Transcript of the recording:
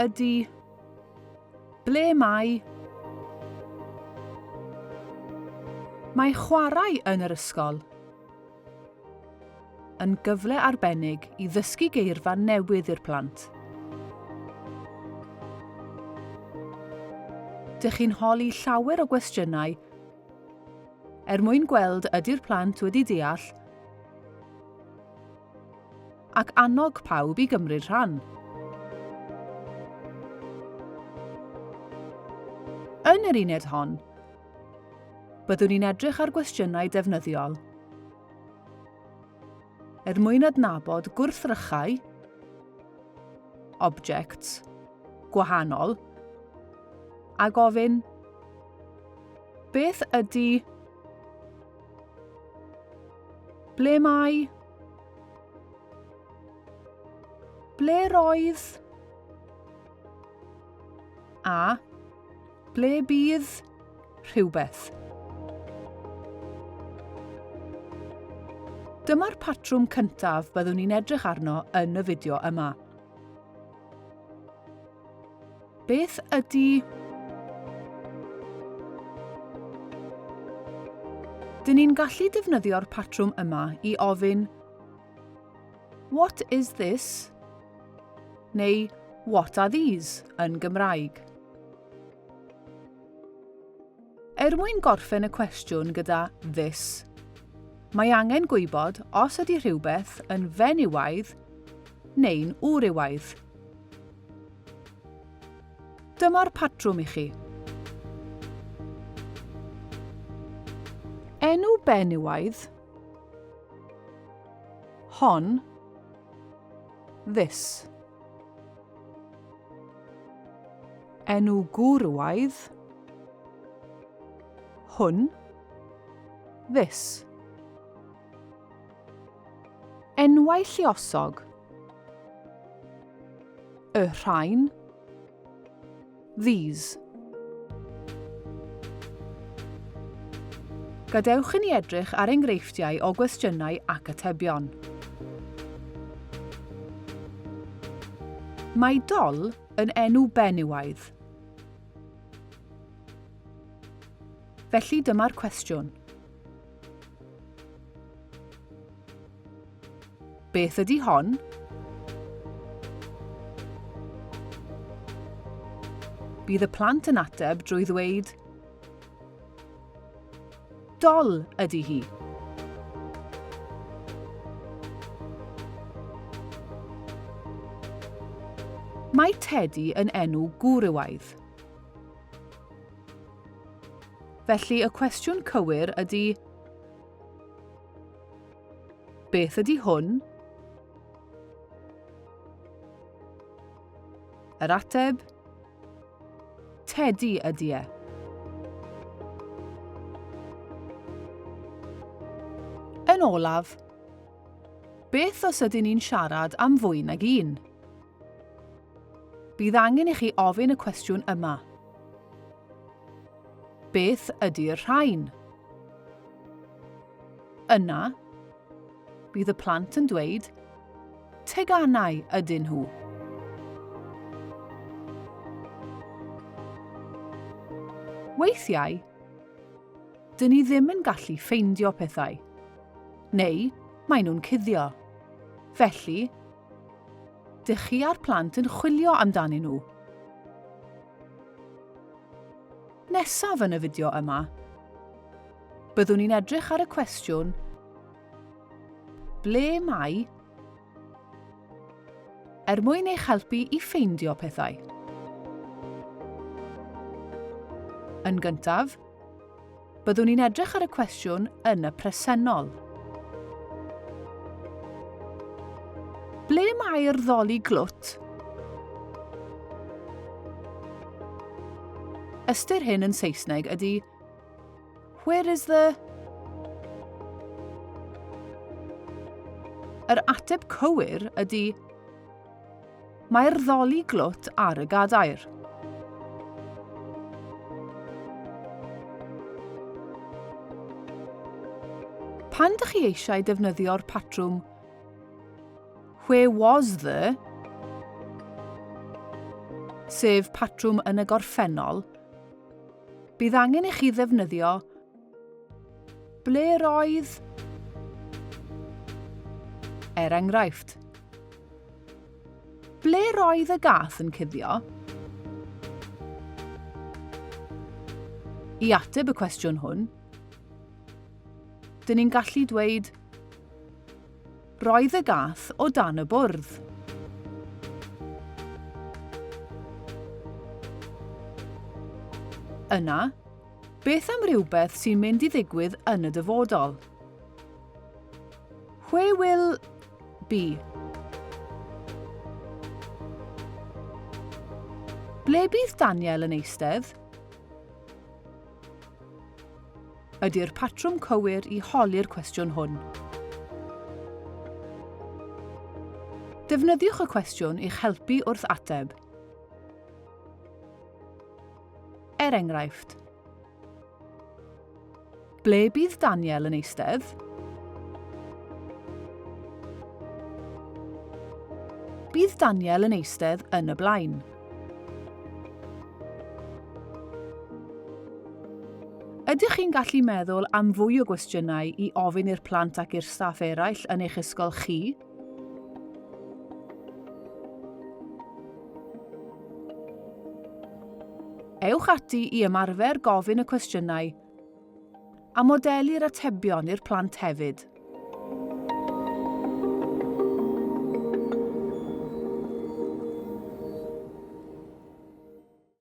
ydy? Ble mae? Mae chwarae yn yr ysgol yn gyfle arbennig i ddysgu geirfa newydd i'r plant. Dych chi'n holi llawer o gwestiynau er mwyn gweld ydy'r plant wedi deall ac annog pawb i gymryd rhan. Yn yr uned hon, byddwn ni'n edrych ar gwestiynau defnyddiol er mwyn adnabod gwrthrychau, objects, gwahanol, a gofyn, beth ydy, ble mae, Ble roedd? A. Ble bydd rhywbeth? Dyma'r patrwm cyntaf byddwn ni'n edrych arno yn y fideo yma. Beth ydy... Dyn ni'n gallu defnyddio'r patrwm yma i ofyn What is this? neu What are these? yn Gymraeg. Er mwyn gorffen y cwestiwn gyda this, mae angen gwybod os ydy rhywbeth yn fenywaidd neu'n wrywaidd. Dyma'r patrwm i chi. Enw benywaidd, hon, this. Enw gwrywaidd, hwn, this. Enwau lluosog, Y rhain. These. Gadewch i ni edrych ar enghreifftiau o gwestiynau ac atebion. Mae dol yn enw benywaidd. Felly dyma'r cwestiwn. Beth ydy hon? Bydd y plant yn ateb drwy ddweud Dol ydy hi. Mae Tedi yn enw gwrywaidd. Felly y cwestiwn cywir ydy Beth ydy hwn? Yr ateb? Tedi ydy e. Yn olaf, beth os ydyn ni'n siarad am fwy nag un? Bydd angen i chi ofyn y cwestiwn yma. Beth ydy'r rhain? Yna, bydd y plant yn dweud, Teganau ydyn nhw. Weithiau, dyn ni ddim yn gallu ffeindio pethau. Neu, maen nhw'n cuddio. Felly, dych chi a'r plant yn chwilio amdanyn nhw. Nesaf yn y fideo yma, Byddwn ni'n edrych ar y cwestiwn Ble mae? er mwyn eich helpu i ffeindio pethau. Yn gyntaf, byddwn ni'n edrych ar y cwestiwn yn y presennol. Ble mae'r ddoli glwt? Ystyr hyn yn Saesneg ydy Where is the... Yr ateb cywir ydy Mae'r ddoli glwt ar y gadair. Pan dych chi eisiau defnyddio'r patrwm Where was the... sef patrwm yn y gorffennol, bydd angen i chi ddefnyddio ble roedd, er enghraifft, Ble roedd y gath yn cuddio? I ateb y cwestiwn hwn, dyn ni'n gallu dweud Roedd y gath o dan y bwrdd. Yna, beth am rywbeth sy'n mynd i ddigwydd yn y dyfodol? Where will be? Ble bydd Daniel yn eistedd? Ydy'r patrwm cywir i holi'r cwestiwn hwn? Defnyddiwch y cwestiwn i'ch helpu wrth ateb. Er enghraifft, Ble bydd Daniel yn eistedd? Bydd Daniel yn eistedd yn y blaen. Ydych chi'n gallu meddwl am fwy o gwestiynau i ofyn i'r plant ac i'r staff eraill yn eich ysgol chi? Ewch ati i ymarfer gofyn y cwestiynau a modelu'r atebion i'r plant hefyd.